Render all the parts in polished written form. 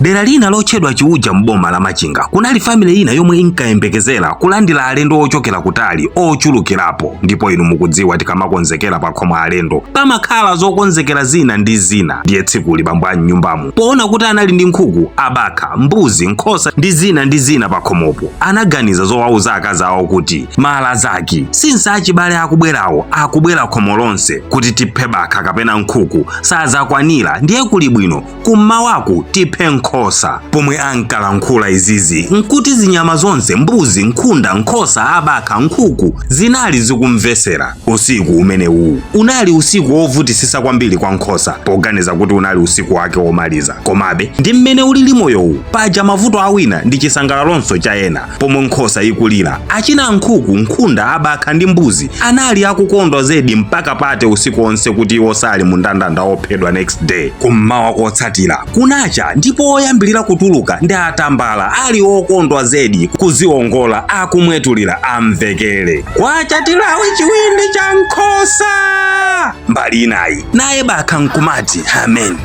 Dera lina lotchedwa Chiuja m'boma la Machinga kunali family ina yomwe inkayembekezera kulandira alendo ochokera kutali ochulukirapo. Ndipo inu mukudziwa, tikamakonzekera pakhomo alendo pamakhala zokonzekera zina ndi zina. Ndiye tsikuli bambo a mnyumbamu, poona kuti anali ndi nkhuku, abakha, mbuzi, nkhosa ndi zina ndi zina pakhomopo, anaganiza zowauza akazi awo kuti, "Mala zaki, since achibale akubwerawo akubwera khomo lonse, kuti tiphe bakha kapena nkhuku sazakwanira, ndiye kuli bwino kummawaku tiphe nkhosa." Pomwe ankalankhula izizi nkuti zinyama zonse, mbuzi, nkhunda, nkhosa, abakha, nkhuku, zinali zikumvesera. Usiku umenewu unali usiku wovutisisa kwambiri kwa nkhosa, poganiza kuti unali usiku wake womaliza. Komabe ndi mmene ulili moyowu, paja mavuto awina ndi chisangalalonso cha ena. Pomwe nkhosa ikulira, achina nkhuku, nkhunda, abakha ndi mbuzi anali akukondwa zedi mpaka pate usiku onse kuti iwo sali mu ndandanda ophedwa next day. Kummawa kotsatira kunacha, ndipo oyambirira kutuluka ndi atambala, ali okondwa zedi, kuziwongola, akumwetulira, amvekere, "Kwachatilawi chiwindi cha nkhosa!" Mbali inayi naye bakha nkumati, "Amen,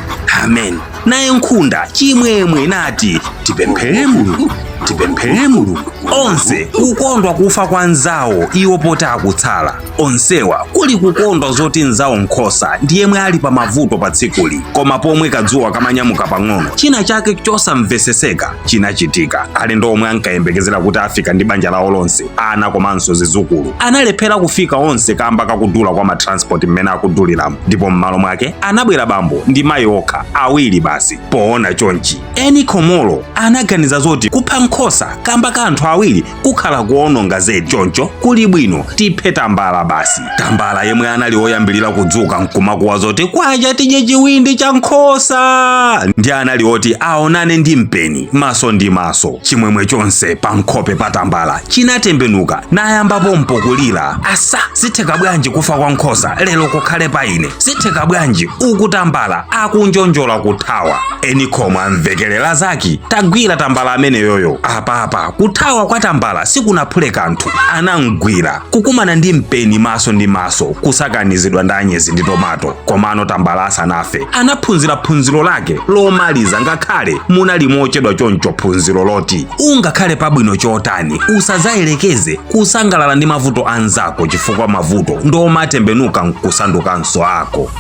amen." Naye nkhunda chimwemwe nati, "Tipemphere Mulungu, tipemphere Mulungu." Onse kukondwa kufa kwa nzawo iwo poti akutsala. Onsewa kuli kukondwa zoti nzawo nkhosa ndi yemwe ali pa mavuto pa tsikuli. Koma pomwe kadzuwa kamanyamuka pang'ono, china chake chosamveseseka chinachitika. Alendo omwe ankayembekezera kuti afika ndi banja lawo lonse, ana komanso zizukulu, analephera kufika onse kamba kakudula kwa matransport mmene akuduliramo, ndipo m'malo mwake anabwera bambo ndi mayi okha awiri basi. Poona chonchi, eni khomolo anaganiza zoti kupha nkhosa kamba ka anthu awiri kukhala kuononga zedi, choncho kuli bwino tiphe tambala basi. Tambala yemwe anali oyambirira kudzuka nkumakuwa zoti, "Kwacha tidye chiwindi cha nkhosa," ndi anali oti aonane ndi mpeni maso ndi maso. Chimwemwe chonse pa nkhope pa tambala chinatembenuka, nayamba pompo kulira, "Asa, zitheka bwanji kufa kwa nkhosa lero kukhale pa ine? Zitheka bwanji?" Uku tambala akunjonjola kuthawa. Eni khomo amvekelera zaki, "Tagwira tambala ameneyoyo." Apapa kuthawa kwa tambala sikunaphule kanthu. Anamgwira, kukumana ndi mpeni maso ndi maso, kusakanizidwa ndi anyezi ndi tomato. Komano tambala asanafe anaphunzira phunziro lake lomaliza, ngakhale munali mochedwa choncho, phunziro loti ungakhale pabwino chotani, usadzayelekeze kusangalala ndi mavuto anzako, chifukwa mavuto ndomatembenuka nkusandukanso ako.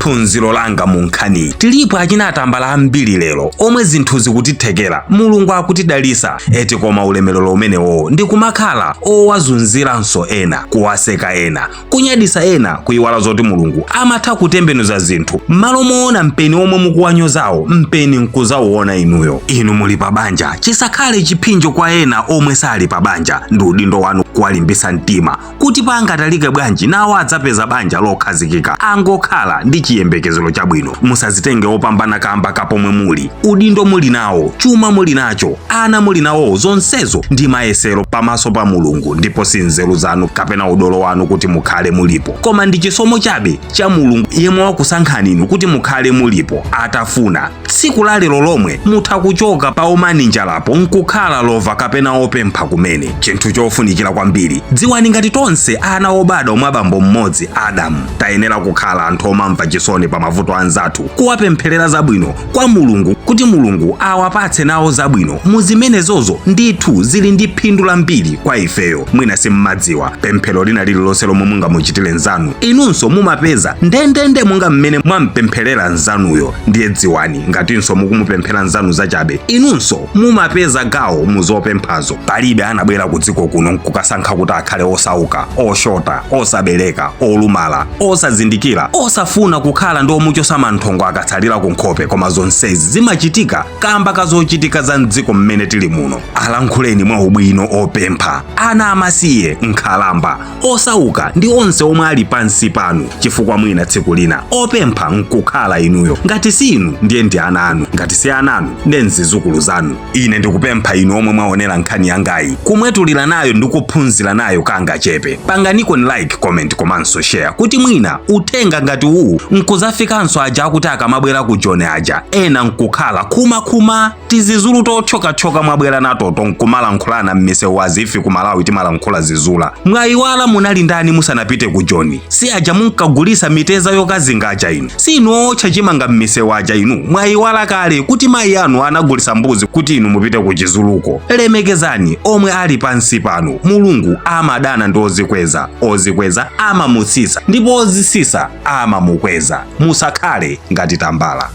Phunziro langa mu nkhaniyi: tilipo achina atambala ambiri lero omwe zinthu zikutithekera, Mulungu akutidalisa eti, koma ulemerero umenewo ndi kumakhala owazunziranso ena, kuwaseka ena, kunyadisa ena, kuyiwala zoti Mulungu amatha kutembenuza zinthu. M'malo moona mpeni omwe mukuwanyozawo, mpeni nkuzauona inuyo. Inu muli pa banja, chisakhale chipsinjo kwa ena omwe sali pa banja. Ndi udindo wanu kuwalimbisa mtima kuti pangatalike bwanji nawo adzapeza banja lokhazikika, angokhala ndi chiyembekezero chabwino. Musazitenge opambana kamba kapomwe muli. Udindo muli nawo, chuma muli nacho, ana muli nawo, zonsezo ndi mayesero pamaso pa Mulungu, ndipo si nzeru zanu kapena udolo wanu kuti mukhale mulipo, koma ndi chisomo chabe cha Mulungu yemwe wakusankhani inu kuti mukhale mulipo. Atafuna, tsiku la lero lomwe mutha kuchoka pa umaninjalapo nkukhala lova kapena opempha kumene. Chinthu chofunikira kwambiri, dziwani ngati tonse ana obadwa mwa bambo mmodzi, Adamu, tayenera kukhala anthu omamva chisoni pa mavuto anzathu, kuwapempherera zabwino kwa Mulungu kuti Mulungu awapatse nawo zabwino. Muzimenezozo ndithu zili ndi phindu lambiri kwa ifeyo. Mwina simmadziwa, pemphero lina lililonse lomwe mungamuchitire nzanu, inunso mumapeza ndendende monga mmene mwampempherera nzanuyo. Ndiye dziwani, ngatinso mukumupemphera nzanu zachabe, inunso mumapeza gawo muzopemphazo. Palibe anabwera ku dziko kuno nkukasankha kuti akhale osauka, oshota, osabereka, olumala, osazindikira, osafuna kukhala ndi omuchosa manthongo akatsalira ku nkhope. Koma zonsezi zimachitika kamba kazochitika za mdziko mmene tili muno. Alankhuleni mwa ubwino opempha, ana amasiye, nkhalamba, osauka ndi onse omwe ali pansi panu, chifukwa mwina tsiku lina opempha nkukhala inuyo. Ngati si inu, ndiye ndi ana anu; ngati si ana anu, ndiye nzizukulu zanu. Ine ndikupempha inu omwe mwaonera nkhani yangayi, kumwetulira nayo ndi kuphunzira nayo kangachepe, panganiko like, comment komanso share, kuti mwina uthenga ngati uwu Nkuzafikanso aja akuti akamabwera ku Joni aja, ena nkukhala khumakhuma, tizizulu tothyokathyoka mwabwera natoto, nkumalankhulana m'misewu as if ku Malawi timalankhula zizula. Mwayiwala munali ndani musanapite ku Joni? Si aja munkagulisa miteza yokazinga aja inu? Si inu owotcha chimanga m'misewu aja inu? Mwayiwala kale kuti mayi anu anagulisa mbuzi kuti inu mupite ku chizuluko? Lemekezani omwe ali pansi panu. Mulungu amadana ndi ozikweza, ozikweza amamutsitsa, ndipo ozitsitsa amamukweza. Musakhale ngati tambala.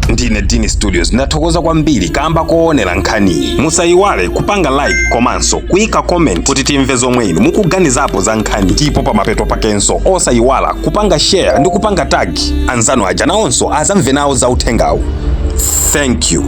Ndine Dini Studios, ndathokoza kwambiri kamba koonera nkhaniyi. Musayiwale kupanga like komanso kuyika comment kuti timve zomwe inu mukuganizapo za nkhani. Ndipo pamapeto pakenso osayiwala kupanga share ndi kupanga tag anzanu aja, nawonso azamve nawo za uthengawu. Thank you.